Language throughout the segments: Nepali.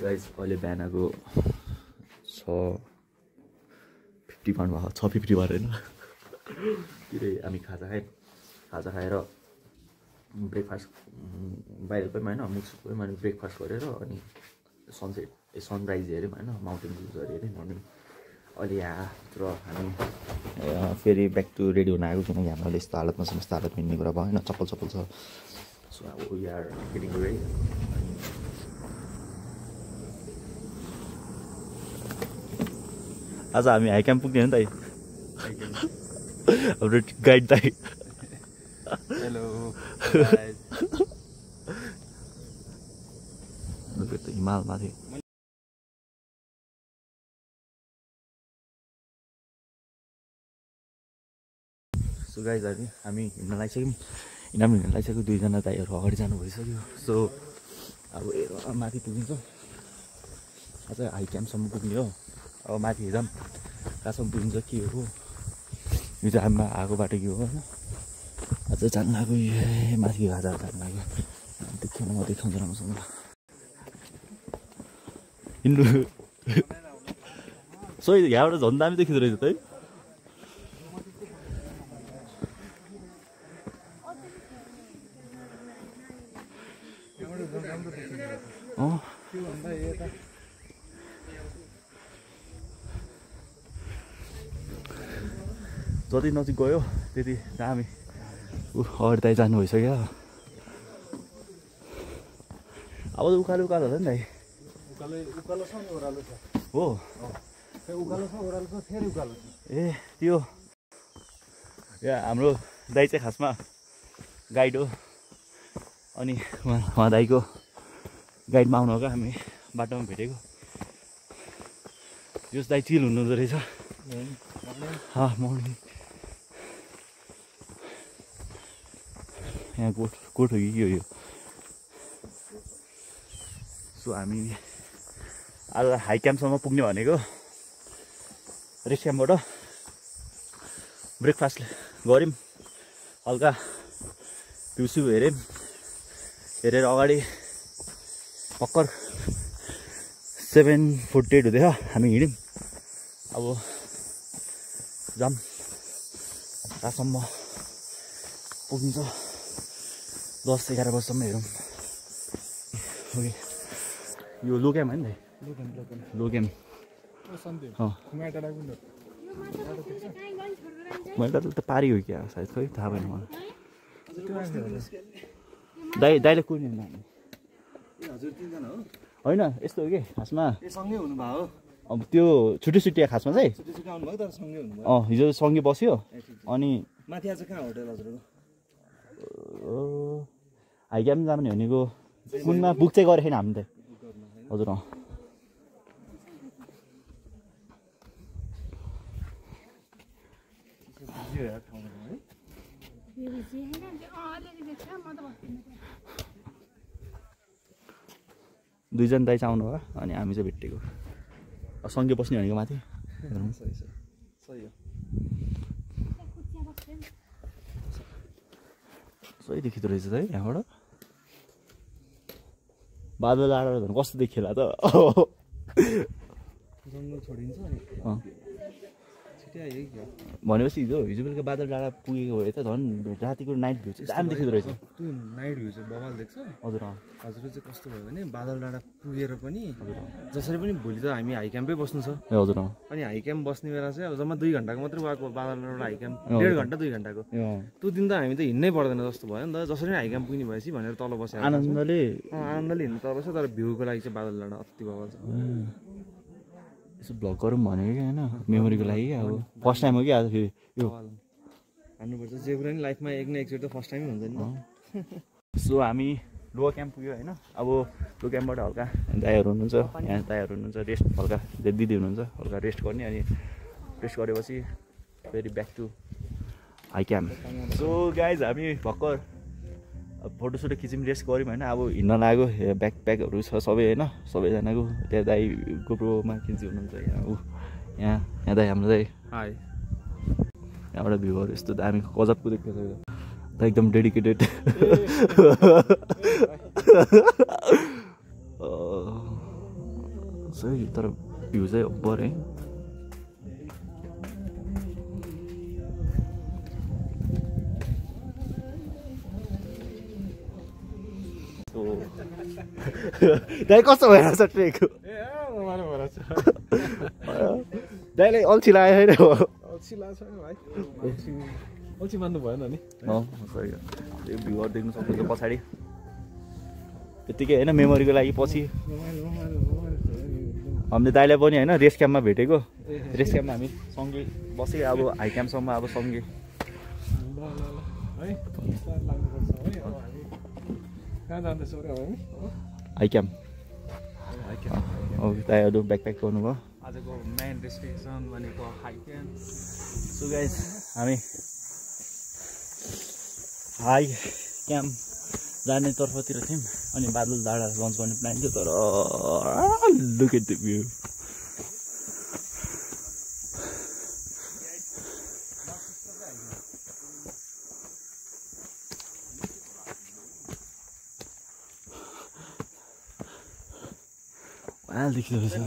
गाइज अहिले बिहानको 6:50 भन्नुभएको 6:50 भएर होइन के हामी खाजा खाएर ब्रेकफास्ट बाहिर गयौँ होइन मुक्सुक गयौँ अनि ब्रेकफास्ट गरेर अनि सनराइज हेऱ्यौँ होइन माउन्टेन भ्युजहरू हेऱ्यौँ अनि अहिले यहाँतिर हामी फेरि ब्याक टु रेडी हुन आएको किनकि हाम्रो यस्तो हालतमा छ यस्तो हालतमा हिँड्ने कुरा भयो होइन चप्पल छ सो अब वी आर गेटिङ रेडी आज हामी हाई क्याम्प पुग्ने हो नि त हाम्रो गाइड दाइ हेलो हिमाल माथि सो गाइज हामी हिँड्न लागिसक्यौँ दुईजना दाइहरू अगाडि जानु भइसक्यो सो अब माथि पुगिन्छ आज हाई क्याम्पसम्म पुग्ने हो अब माथि हेरौँ कहाँसम्म पुगिन्छ के हो यो चाहिँ हामीमा आएको बाटो के हो होइन अझ जानु लाग्यो माथि घाजा जानु लाग्यो देख्दैन म देखाउँछ राम्रोसँग हिँड्नु सो यहाँबाट झन् दामी देखिँदो रहेछ त है जति नजिक गयो त्यति दामी अगाडि दाइ जानु भइसक्यो अब त उकालो होला नि दाइ उकालो छ नि ओह्रालो छ हो उकालो छ ओह्रालो छ फेरि उकालो छ ए त्यो यहाँ हाम्रो दाइ चाहिँ खासमा गाइड हो अनि उहाँ दाइको गाइडमा आउनु हो क्या हामी बाटोमा भेटेको यो दाइ चिल हुनुहुँदो रहेछ मर्निङ यहाँ कोट हो कि के हो यो सो हामी आज हाई क्याम्पसम्म पुग्ने भनेको रेस्ट क्याम्पबाट ब्रेकफास्ट गऱ्यौँ हल्का भ्युस्यु हेरेर अगाडि भर्खर 7:48 हुँदैछ हामी हिँड्यौँ अब जाम कहाँसम्म पुगिन्छ 10-11 बजीसम्म हेरौँ ओके यो लो क्याम्प होइन लो क्याम्प मैले त पारी हो क्या सायद खोइ थाहा भएन मलाई दाइले कुर्ने होइन यस्तो हो कि खासमा सँगै हुनुभयो अब त्यो छुट्टी खासमा चाहिँ आउनुभयो तर सँगै हुनुभयो हिजो सँगै बस्यो अनि माथि आज कहाँ होटल हजुरको हाई क्याम्प जाने भनेको कुनमा बुक चाहिँ गरेको छैन हामी त हजुर दुईजना दाइ चाहिँ आउनु भयो अनि हामी चाहिँ भेटेको सँगै बस्ने भनेको माथि सही देखिँदो रहेछ है यहाँबाट बादल डाँडा झन् कस्तो देखिएला त भनेपछि हिजो बेलुका बादल डाँडा पुगेको भए त झन् रातिको नाइट भ्यू चाहिँ दामी देखिँदो रहेछ त्यो नाइट भ्यू चाहिँ बवाल देख्छ हजुर हजुर चाहिँ कस्तो भयो भने बादल डाँडा पुगेर पनि जसरी पनि भोलि त हामी हाई क्याम्पै बस्नु छ ए हजुर अनि हाई क्याम्प बस्ने बेला चाहिँ अब जम्मा 2 घन्टाको मात्रै भएको बादल डाँडा हाई क्याम्प 1.5 घन्टा 2 घन्टाको त्यो दिन त हामी त हिँड्नै पर्दैन जस्तो भयो नि त जसरी हाई क्याम्प पुग्ने भएपछि भनेर तल बसेर आनन्दले हिँड्नु तल बस्छ तर भ्यूको लागि चाहिँ बादल डाँडा अति बवाल छ यसो भ्लग गरौँ भनेको कि होइन मेमोरीको लागि अब फर्स्ट टाइम हो कि आज फेरि यो हान्नुपर्छ जे कुरा नि लाइफमा एक न एकचोटि त फर्स्ट टाइमै हुन्छ नि सो हामी लोवर क्याम्प पुग्यो होइन अब लो क्याम्पबाट हल्का दाइहरू हुनुहुन्छ यहाँ दाइहरू हुनुहुन्छ रेस्ट हल्का दिदी हुनुहुन्छ हल्का रेस्ट गर्ने अनि रेस्ट गरेपछि फेरि back to high camp so guys हामी भर्खर फोटोसोटो खिच्यौँ रेस्ट गऱ्यौँ होइन अब हिँड्न लाग्यो ब्याकप्याकहरू छ सबै होइन सबैजनाको त्यहाँ दाइ गोप्रोमा खिच्दै हुनुहुन्छ यहाँ दाइ हाम्रो दाइ हाई यहाँबाट भ्यूहरू यस्तो दामी गजबको देख्छ एकदम डेडिकेटेड सही तर भ्यू चाहिँ ओभर है दाइ कस्तो भइरहेको छ ट्रेक दाइले अल्छी लाग्यो होइन अल्छी मान्नु भएन नि भ्यूहरू देख्नु सक्नुहुन्छ पछाडि त्यतिकै होइन मेमोरीको लागि पछि हामीले दाइलाई पनि होइन रेस्ट क्याम्पमा भेटेको रेस्ट क्याम्पमा हामी सँगै बसेँ अब हाई क्याम्पसम्म अब सँगै हाई क्याम्प दाइहरू ब्याकप्याक गर्नुभयो आजको मेन डेस्टिनेसन भनेको हाई क्याम्प सो गाइस हामी हाई क्याम्प जाने तर्फतिर थियौँ अनि बादल डाँडा लन्च गर्ने प्लान थियो तर लुक एट द भ्यू देखिरहेको छ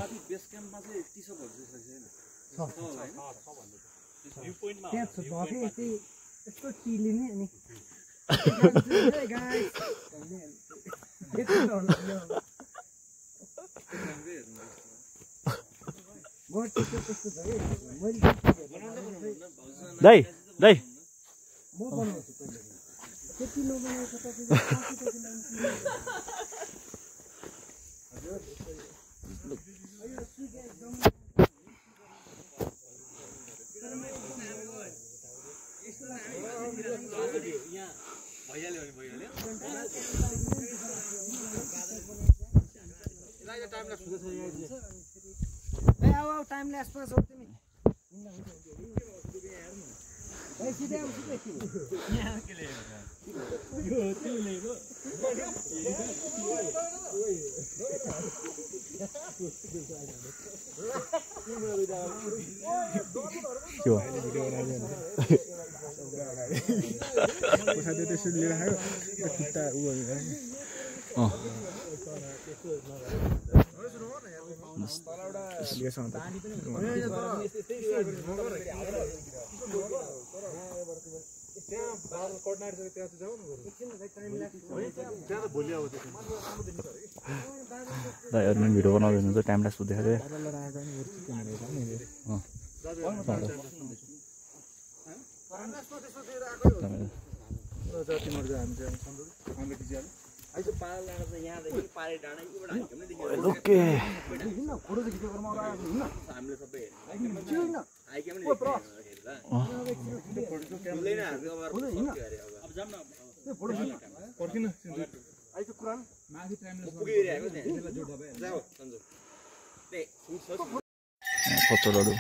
यस्तो चिलिने अनि दाइ दाइ टाइम ल्यास पास हो तिमी भिडियो बनाउँदै हुनुहुन्छ टाइम ल्याप्स देखाएको ओके पचलहरू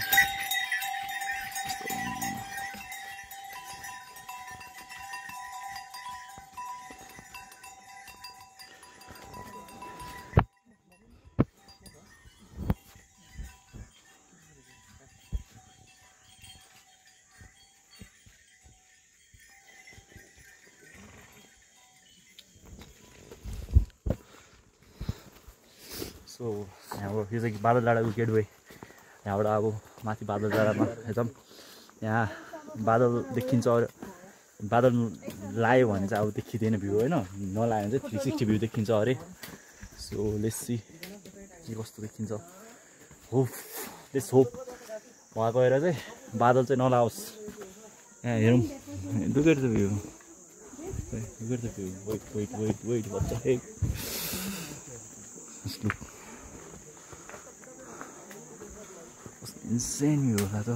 सो यहाँबाट यो चाहिँ बादल डाँडाको गेटवे यहाँबाट अब माथि बादल डाँडामा एकदम यहाँ बादल देखिन्छ बादल लायो भने चाहिँ अब देखिँदैन भ्यू होइन नलायो भने चाहिँ 360 भ्यू देखिन्छ अरे सो लेट्स सी के कस्तो देखिन्छ होप लेट्स होप वहाँ गएर चाहिँ बादल चाहिँ नलाओस् यहाँ हेरौँ look at the view look at the view wait wait wait wait what the heck look insane view होला त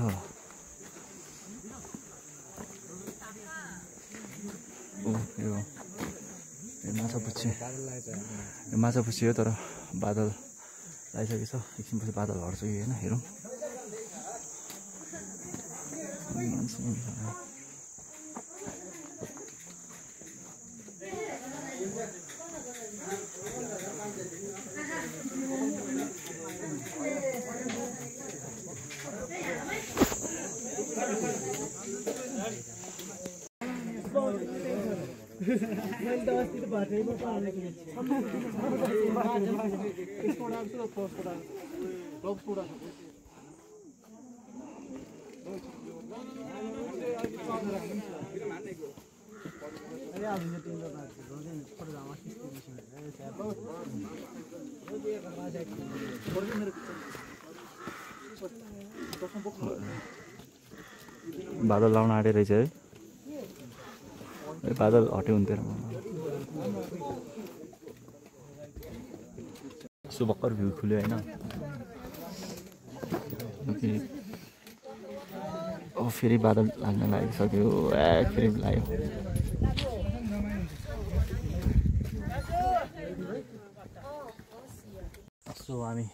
यो माछा पुच्छी हो तर बादल लगाइसकेछ एकछिनपछि बादल हट्छ कि होइन हेरौँ बादल लाउन आँटे रहेछ है बादल हट्यो हुन्थ्यो यसो भर्खर भ्यू खुल्यो होइन अब फेरि बादल लाग्न लागिसक्यो फेरि लाग्यो सो हामी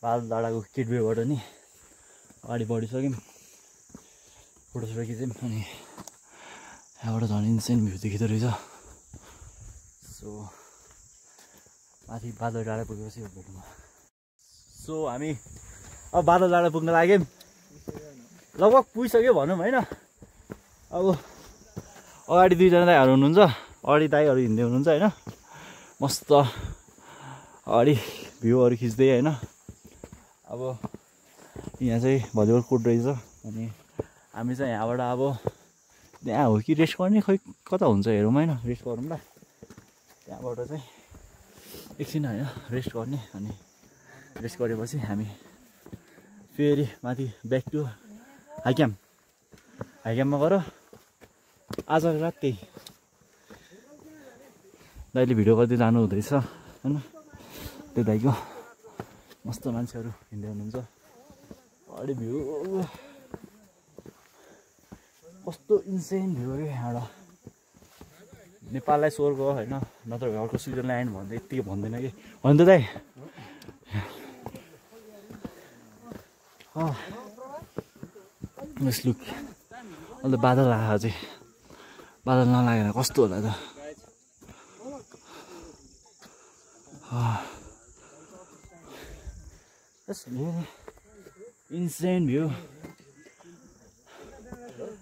बादल डाँडाको किडवेबाट नि अगाडि बढिसक्यौँ फोटोसोटो खिच्यौँ अनि यहाँबाट झन् इन्सेन्ट भ्यू देखिँदो रहेछ सो माथि बादल डाँडा पुगेपछि भेटौँ सो हामी अब बादल डाँडा पुग्न लाग्यौँ लगभग पुगिसक्यो भनौँ होइन अब अगाडि दुईजना दाइहरू हुनुहुन्छ अगाडि दाइहरू हिँड्दै हुनुहुन्छ होइन मस्त अगाडि भ्यूहरू खिच्दै होइन अब यहाँ चाहिँ भलिबल कोर्ट रहेछ अनि हामी चाहिँ यहाँबाट अब त्यहाँ हो कि रेस्ट गर्ने खोइ कता हुन्छ हेरौँ होइन रेस्ट गरौँ ल त्यहाँबाट चाहिँ एकछिन होइन रेस्ट गर्ने अनि रेस्ट गरेपछि हामी फेरि माथि ब्याक टु हाइक्याम्पमा गएर आज रात त्यही दाइले भिडियो गर्दै जानु हुँदैछ होइन त्यो दाइको मस्त मान्छेहरू हिँड्दै हुनुहुन्छ अगाडि भ्यू कस्तो इन्सेन भ्यू हो यहाँबाट नेपाललाई स्वर्ग होइन नत्र अर्को स्विजरल्यान्ड भन्दै यत्तिकै भन्दैन कि होइन त दाइ यस लुक अहिले त बादल आएको चाहिँ बादल नलागेर कस्तो होला त insane view.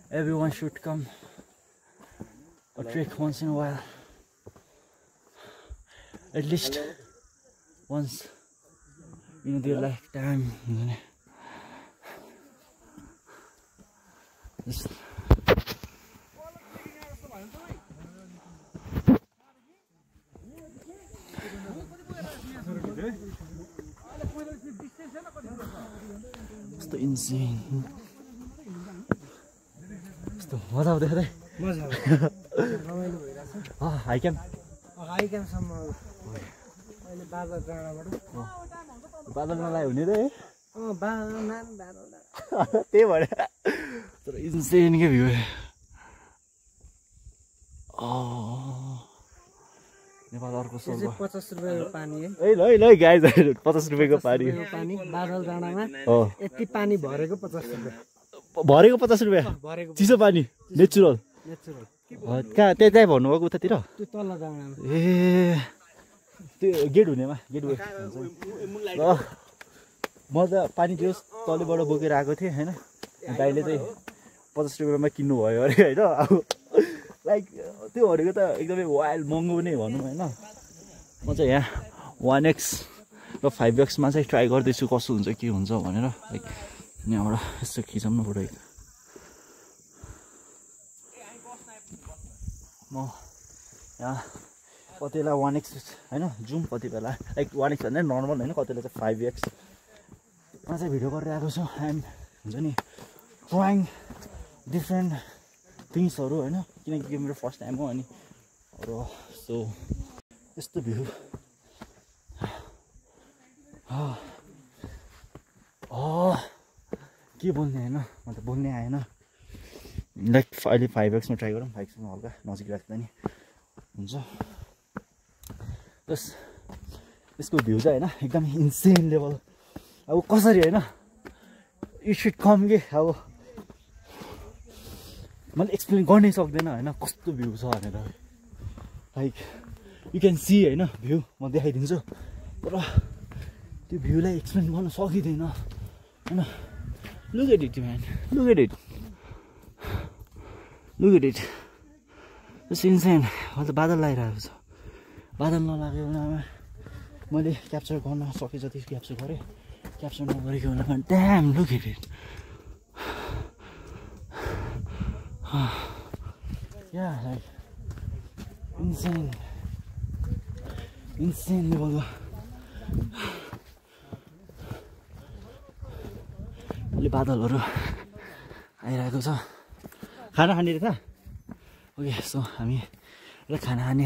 Everyone should come a trek once in a while, at least once in their lifetime. Just insane. Kस्तो मजा आउँदैछ दाइ मजा आउँछ रमाइलो भइरहेछ हाइक्याम्पसम्म अहिले बादल डाँडाबाट बादल नलाइ हुने रे बादल त्यही भएर तर इन्सेन के भ्यू नेपाल अर्को स्वर्ग 50 रुपैयाँको पानी है ल गाइज 50 रुपैयाँको पानी बादल डाँडामा यति पानी भरेको 50 रुपैयाँ भरेको 50 रुपैयाँ चिसो पानी नेचुरल कहाँ त्यही भन्नुभएको उतातिर त्यो तल डाँडामा ए त्यो गेट हुनेमा गेट वे म त पानी त्यो तलबाट बोकेर आएको थिएँ होइन दाइले चाहिँ 50 रुपैयाँमा किन्नु भयो अरे होइन अब लाइक त्यो भनेको त एकदमै वाइल्ड महँगो नै भनौँ होइन म चाहिँ यहाँ 1x र 5xमा चाहिँ ट्राई गर्दैछु कस्तो हुन्छ के हुन्छ भनेर लाइक यहाँबाट यसो खिचौँ न फोटो म यहाँ कति बेला 1x होइन जाउँ कति बेला लाइक 1x भन्दा नर्मल होइन कति बेला चाहिँ 5xमा चाहिँ भिडियो गरेर आएको छु एन्ड हुन्छ नि ट्राइङ डिफ्रेन्ट थिङ्सहरू होइन किनकि मेरो फर्स्ट टाइम हो अनि सो यस्तो भ्यू के बोल्ने होइन म त बोल्ने आएन लाइक अहिले 5xमा ट्राई गरौँ 5xमा हल्का नजिक राख्दा नि हुन्छ प्लस यसको भ्यू चाहिँ होइन एकदम इन्सेन लेभल अब कसरी होइन यु सुड कम के अब मैले एक्सप्लेन गर्नै सक्दैन होइन कस्तो भ्यू छ भनेर लाइक यु क्यान सी होइन भ्यू म देखाइदिन्छु तर त्यो भ्यूलाई एक्सप्लेन गर्न सकिँदैन होइन look at it man look at it It's insane. अहिले त बादल लगाइरहेको छ बादल नलागेको बेलामा मैले क्याप्चर गर्न सके जति क्याप्चर गरेँ क्याप्चर नगरेको बेलामा damn look at it Yeah, like insane level. अहिले बादलहरू आइरहेको छ खाना खाने रहेछ ओके सो हामी र खाना खाने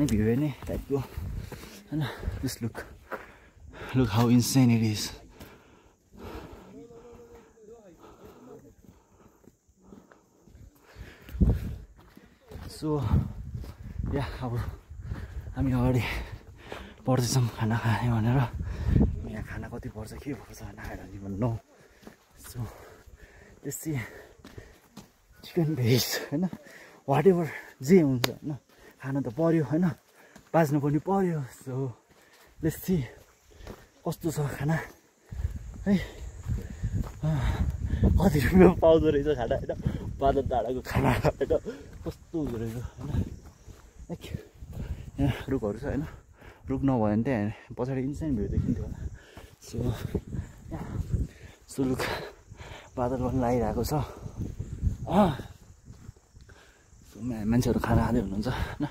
भ्यू हेर्ने टाइपको होइन this look how insane it is so या अब हामी अगाडि बढ्दैछौँ खाना खाने भनेर यहाँ खाना कति पर्छ के पर्छ खाएर नि भन्नु सो त्यसै चिकन भेज होइन वाट एभर जे हुन्छ होइन खाना त पर्यो होइन बाँच्नु पनि पर्यो सो त्यसै कस्तो छ खाना है कति रुपियाँ पाउँदो रहेछ खाना होइन बादल डाँडाको खाना होइन कस्तो हुँदो रहेछ होइन यहाँ रुखहरू छ होइन रुख नभयो भने त्यहाँ पछाडि इन्सेन भ्यू देखिन्थ्यो होला सो लुक बादल पनि लागिरहेको छ सो मान्छेहरू खाना खाँदै हुनुहुन्छ होइन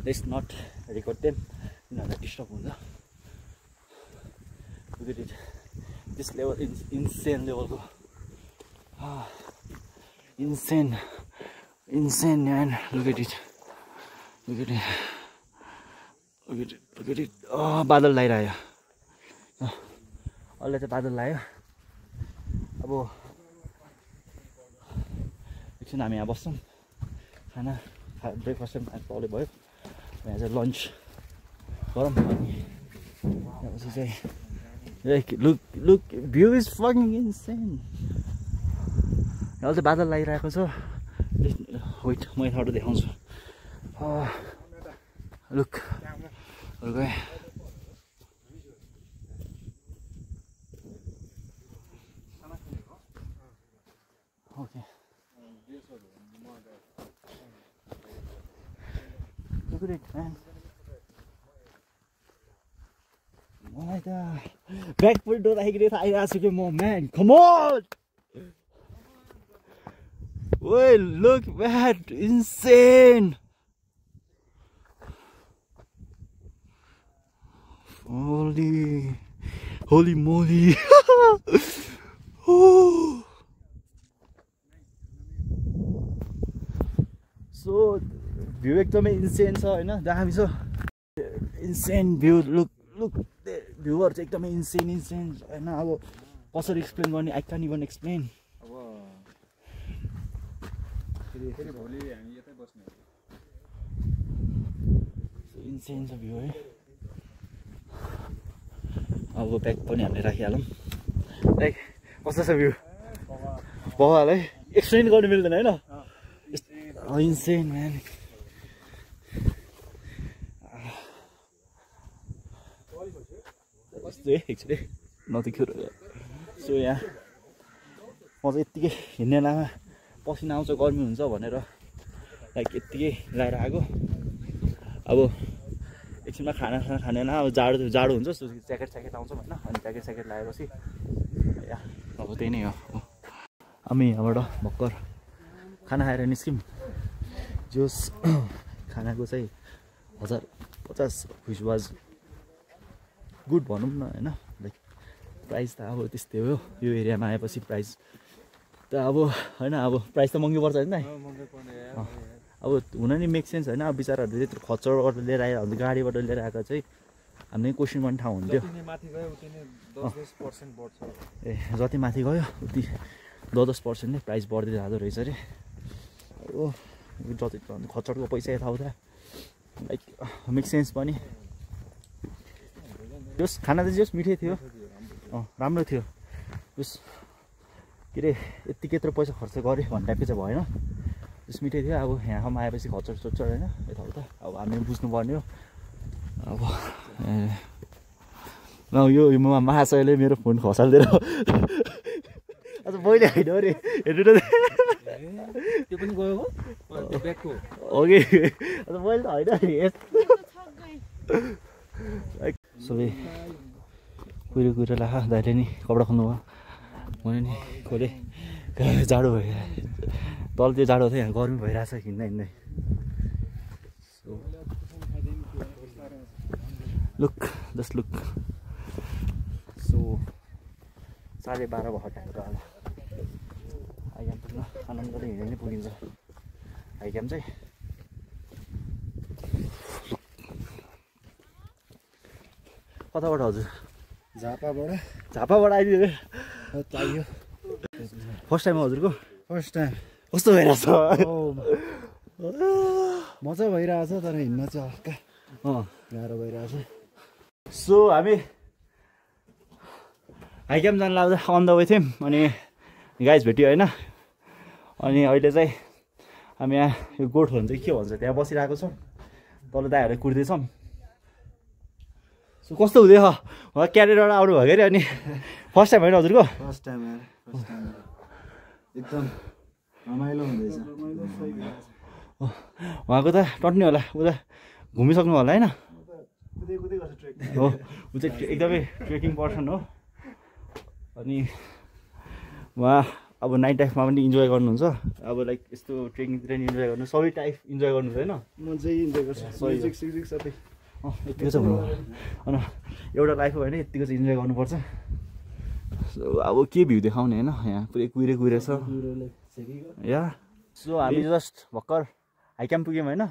लेट्स नट रेकर्ड देम किनभने डिस्टर्ब हुन्छ दिस लेभल इन्सेन लेभलको insane man look at it बादल लगाइरह्यो अहिले चाहिँ बादल लाग्यो अब एकछिन हामी यहाँ बस्छौँ खाना ब्रेकफास्ट पनि तलै भयो यहाँ चाहिँ लन्च गरौँ अनि त्यसपछि चाहिँ look view is fucking insane अहिले चाहिँ बादल लागिरहेको छ वेट म यताबाट देखाउँछु लुक गएँ okay look at it man मलाई त ब्याक पनि डोर आइरहेको आइरहेको छु कि म man come on Wait, look at insane! Holy moly! Oh. So, view एकदमै insane छ हैन दामी छ insane view look भ्यूहरु चाहिँ एकदमै insane हैन अब कसरी एक्सप्लेन गर्ने I can't even explain फेरि भोलि हामी यतै बस्ने हो सो इन्सेन छ भ्यू है अब ब्याग पनि हामीले राखिहालौँ लाइक कस्तो छ भ्यू बवाल है एक्सप्लेन गर्नु मिल्दैन हैन इन्सेन म्यान कस्तो है एक्चुअली नथिङ सो यहाँ म चाहिँ यत्तिकै हिँड्ने लामा पसिना आउँछ गर्मी हुन्छ भनेर लाइक यत्तिकै लगाएर आएको अब एकछिनमा खाना खानेन अब जाडो हुन्छ ज्याकेट आउँछ होइन अनि ज्याकेट लगाएपछि या अब त्यही नै हो हामी यहाँबाट भर्खर खाना खाएर निस्क्यौँ जोस खानाको चाहिँ 1050 विच वाज गुड भनौँ न होइन लाइक प्राइस त अब त्यस्तै हो यो एरियामा आएपछि प्राइस त अब होइन अब प्राइस त महँगी पर्छ होइन अब हुन नि मेक सेन्स होइन अब बिचराहरूले त्यत्रो खच्चरबाट लिएर आएर गाडीबाट लिएर आएको चाहिँ हामीले क्वेसन गर्ने ठाउँ हुन्थ्यो ए जति माथि गयो उति 10% नै प्राइस बढ्दै जाँदो रहेछ अरे हो जति खच्चरको पैसा यताउता लाइक मेक सेन्स पनि जस खाना चाहिँ जस मिठै थियो राम्रो थियो जस के अरे यति त्यत्रो पैसा खर्च गऱ्यो भन्ने टाइपको चाहिँ भएन जस मिठै थियो अब यहाँसम्म आएपछि खच्चर सोच्चर होइन यताउता अब हामीले बुझ्नुपर्ने हो अब यो महाशयले मेरो फोन खसालिदिएर अझ मैले होइन अरे हेर्नु त्यो पनि गयो हो त्यो ब्यागको ओके मैले त होइन सबै कुहिरो कुहिरो ला दाइले नि कपडा खोल्नु भयो मैले नि खोलेँ जाडो भयो तल त्यो जाडो थियो यहाँ गर्मी भइरहेछ हिँड्दा हिँड्दै लुक जस्ट लुक सो 12:30 भयो हटाएको होला हाइक्याम्प पुग्न आनन्दले हिँडेर नै पुगिन्छ हाइक्याम्प चाहिँ कताबाट हजुर झापाबाट आइदियो चाहियो फर्स्ट टाइम हजुरको फर्स्ट टाइम कस्तो भइरहेछ मजा भइरहेछ तर हिँड्न चाहिँ हल्का गाह्रो भइरहेछ सो हामी हाइक्याम्प जान लाग्दा अन द वे थियौँ अनि गाइज भेट्यो होइन अनि अहिले चाहिँ हामी यहाँ यो गोठ भन्छ के भन्छ त्यहाँ बसिरहेको छौँ तल दाइहरू कुर्दैछौँ सो कस्तो हुँदैछ क्यारेबाट आउनु भयो अरे अनि फर्स्ट टाइम होइन हजुरको फर्स्ट टाइम एकदम रमाइलो हुँदैछ उहाँको त टट्ने होला उता घुमिसक्नु होला होइन हो ऊ चाहिँ एकदमै ट्रेकिङ पर्सन हो अनि उहाँ अब नाइट लाइफमा पनि इन्जोय गर्नुहुन्छ अब लाइक यस्तो ट्रेकिङतिर नि इन्जोय गर्नु सबै टाइप इन्जोय गर्नु होइन म चाहिँ इन्जोय गर्छु सबै यतिको चाहिँ हुनु अनि एउटा लाइफ हो होइन यतिको चाहिँ इन्जोय गर्नुपर्छ सो अब के भ्यू देखाउने होइन यहाँ पुरै कुहिरे छ या सो हामी जस्ट भर्खर हाइक्याम्प पुग्यौँ होइन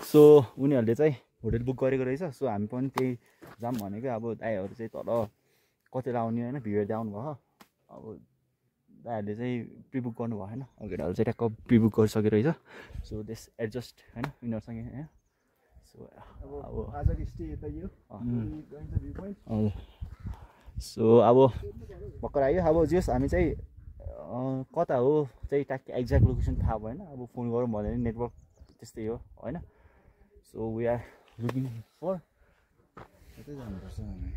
सो उनीहरूले चाहिँ होटेल बुक गरेको रहेछ सो हामी पनि त्यही जाऊँ भनेको अब दाइहरू चाहिँ तल कतिलाई आउने होइन भिड हेर्दै आउनुभयो अब दाइहरूले चाहिँ प्रिबुक गर्नुभयो होइन केटाहरू चाहिँ ट्याक्क प्रिबुक गरिसकेको रहेछ सो दिस एडजस्ट होइन यिनीहरूसँग होइन सो अब हजुर सो अब भर्खर आयो अब जस हामी चाहिँ कता हो चाहिँ ट्याक्क एक्ज्याक्ट लोकेसन थाहा भएन अब फोन गरौँ भने नेटवर्क त्यस्तै हो होइन so we are looking for कतै जानुपर्छ हामी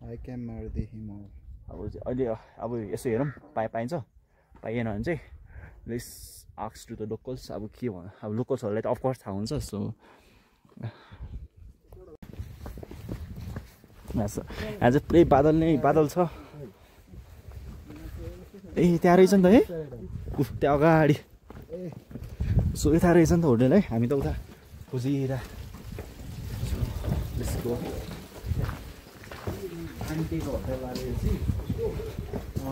हाइक्याम्पदेखि म अब अहिले अब यसो हेरौँ पाइन्छ पाइएन भने चाहिँ let's ask to the locals अब के भन्छ अब लोकल्सहरूलाई त अफकोर्स थाहा हुन्छ सो यहाँ चाहिँ पुरै बादल नै बादल छ ए त्यहाँ रहेछ नि त है त्यहाँ अगाडि सो यता रहेछ नि त होटेल है हामी त उता खोजिरहेको आन्टीको होटेल आएर चाहिँ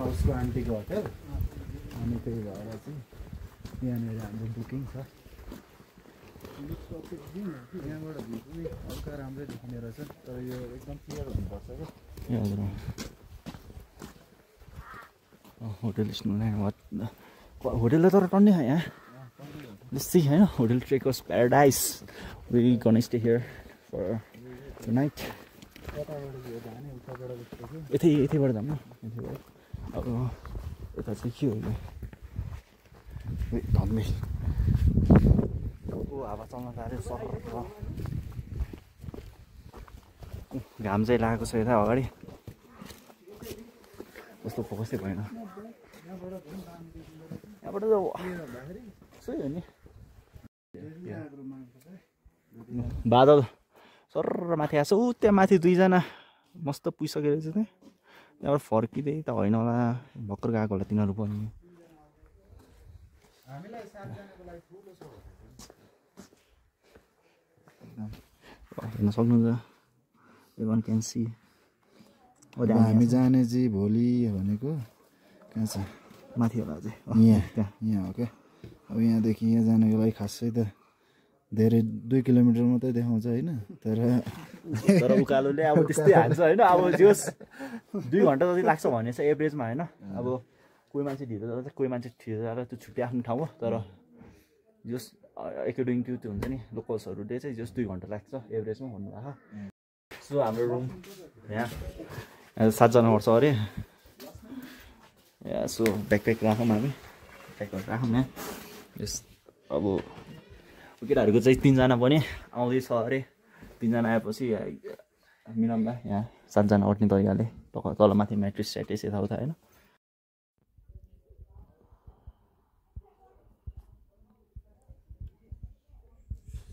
उसको आन्टीको होटेल अनि त्यही भएर चाहिँ यहाँनिर हाम्रो बुकिङ छ यहाँबाट भ्यू पनि हल्का राम्रै देख्ने रहेछ तर यो एकदम क्लियर हुनुपर्छ क्या हजुर होटेल होटेल तर टन्ने यहाँ सी होइन hotel trekkers paradise we gonna stay here for the night यतैबाट जाऊँ न अब यता चाहिँ के हो धन्दै हावा चल्न थाल्यो सर घाम चाहिँ लागेको छ यता अगाडि कस्तो फोकसै भएन यहाँबाट त सही हो नि बादल सर माथि आएको छ ऊ त्यहाँ माथि दुईजना मस्त पुगिसकेको रहेछ त्यहाँ त्यहाँबाट फर्किँदै त होइन होला भर्खर गएको होला तिनीहरू पनि हेर्न सक्नुहुन्छ हामी जाने चाहिँ भोलि भनेको कहाँ छ माथि होला अझै यहाँ हो क्या अब यहाँदेखि यहाँ जानको लागि खासै त धेरै 2 किलोमिटर मात्रै देखाउँछ होइन तर उकालोले अब त्यस्तै हाल्छ होइन अब जोस् 2 घन्टा जति लाग्छ भने चाहिँ एभरेजमा होइन अब कोही मान्छे ढिलो जाँदा कोही मान्छे छिटो जाँदा त्यो छुट्टै आफ्नो ठाउँ हो तर जोस् एकोर्डिङ टु त्यो हुन्छ नि लोकल्सहरूले चाहिँ जोस् 2 घन्टा लाग्छ एभरेजमा भन्नुभएको सो हाम्रो रुम यहाँ 7 जना पर्छ अरे या सो ब्याकप्याक राखौँ हामी ब्याकप्याक राखौँ यहाँ यस अब केटाहरूको चाहिँ 3 जना पनि आउँदैछ अरे 3 जना आएपछि मिलाउँदा यहाँ 7 जना अट्ने तरिकाले तल माथि म्याट्रिस स्याट्रिस यताउता होइन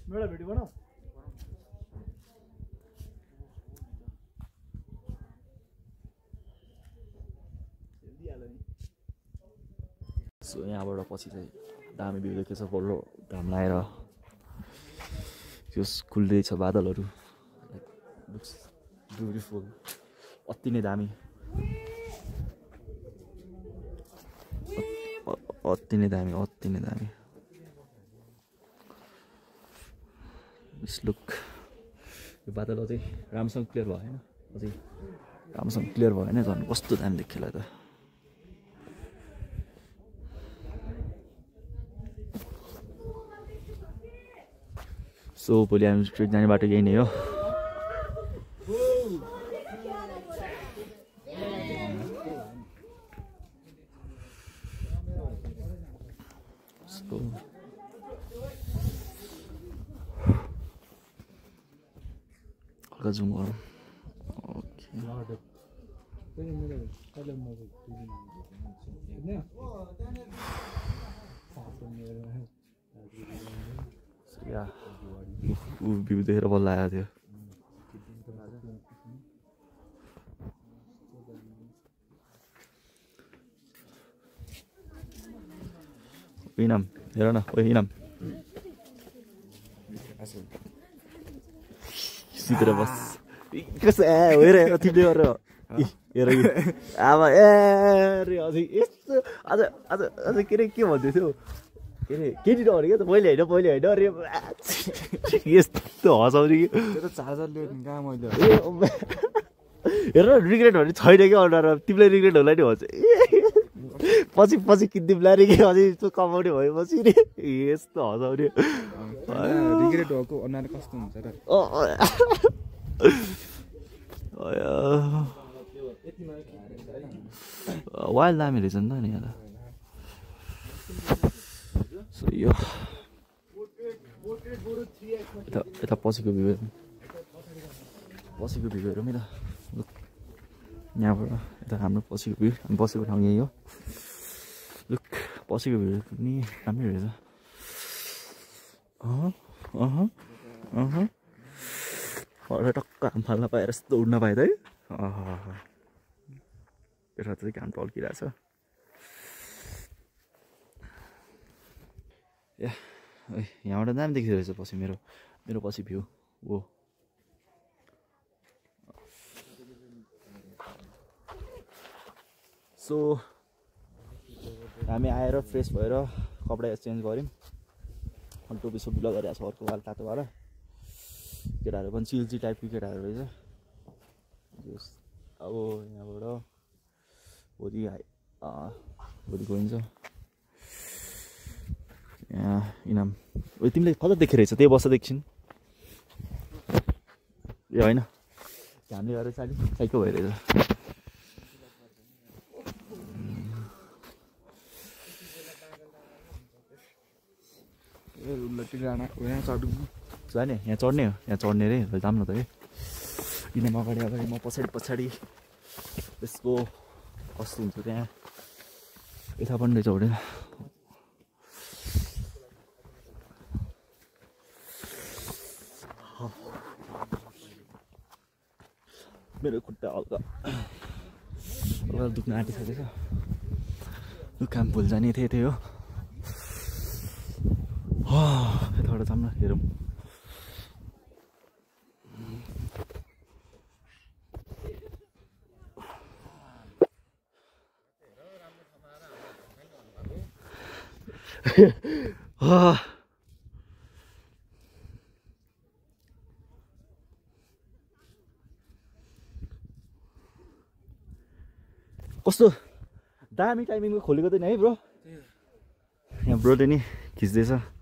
मेरा भिडियो बनाऊ सो यहाँबाट पछि चाहिँ दामी भ्यू देखेछ बल्ल घाम लगाएर त्यो खुल्दैछ बादलहरू लुक्स ब्युटिफुल अति नै दामी अति नै दामी दिस लुक यो बादल अझै राम्रोसँग क्लियर भएन अझै राम्रोसँग क्लियर भएन झन् कस्तो दामी देखिएला त सो भोलि हामी स्ट्रिट जाने बाटो यही नै हो हल्का जुम गरौँ भ्यू देखेर बल्ल आएको थियो इनाम हेर न ओ इनाम सिधेर बस कसो हेर तिमीले गरेर हेर अब ए अझै यस्तो आज आज अझ के अरे के भन्दै थियो के अरे केटी डऱ्यो क्या त मैले होइन अरे यस्तो हँसाउने कि चार्जर ल्याउने कहाँ मैले हेर रिग्रेटहरू छैन क्या अनुहार तिमीलाई रिग्रेट होला नि भन्छ पछि किनिदिउँला रे कि अझै यस्तो कमाउने भएपछि नि यस्तो हँसाउने रिग्रेट भएको अनुहार कस्तो हुन्छ र वाइल्ड दामी रहेछ नि त नि यहाँ सो यो यता पछिको भ्यू हेरौँ है त यहाँबाट यता हाम्रो पछिको भ्यू हामी बसेको ठाउँ यही हो लुक पछिको भ्यू पनि राम्रै रहेछ टक्क हाम फाल्न पाएर यस्तो उड्न पाएँ त है यता चाहिँ घाम टल्किरहेछ यहाँबाट दामी देखिरहेछ पछि मेरो पछि भ्यू हो सो हामी आएर फ्रेस भएर कपडा एक्सचेन्ज गऱ्यौँ अनि टोपी सोपी लगाइरहेको छ अर्को वाल तातो वाला केटाहरू पनि चिल्ची टाइपको केटाहरू रहेछ अब यहाँबाट भोलि गइन्छ यहाँ इनाम तिमीले कता देखिरहेछ त्यही बस्दा देख्छन् ए होइन हामीले गरेर साइको भइरहेछ जाने यहाँ चढ्ने हो यहाँ चढ्ने रे जाऊँ न त है इनाम अगाडि म पछाडि त्यसको कस्तो हुन्छ त्यहाँ यता पनि रहेछ हुँदैन मेरो खुट्टा हल्का दुख्न आँटिसकेछ काम भुल जाने त्यही हो यताबाट जाऊँ न हेरौँ कस्तो दामी टाइमिङमा खोलेको त नि है ब्रो यहाँ ब्रोले नि खिच्दैछ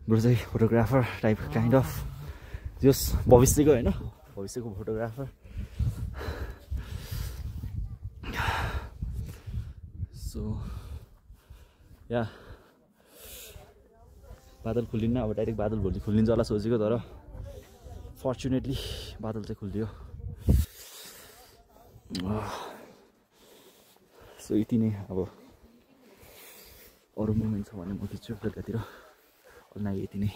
ब्रो चाहिँ फोटोग्राफर टाइप काइन्ड अफ जस भविष्यको होइन भविष्यको फोटोग्राफर सो या बादल खुलिन्न अब डाइरेक्ट बादल भोलि खुलिन्छ होला सोचेको तर फर्चुनेटली बादल चाहिँ खुलिदियो सो यति नै अब अरू मुभमेन्ट छ भने म खिच्छु बेलुकातिर, अरू यति नै।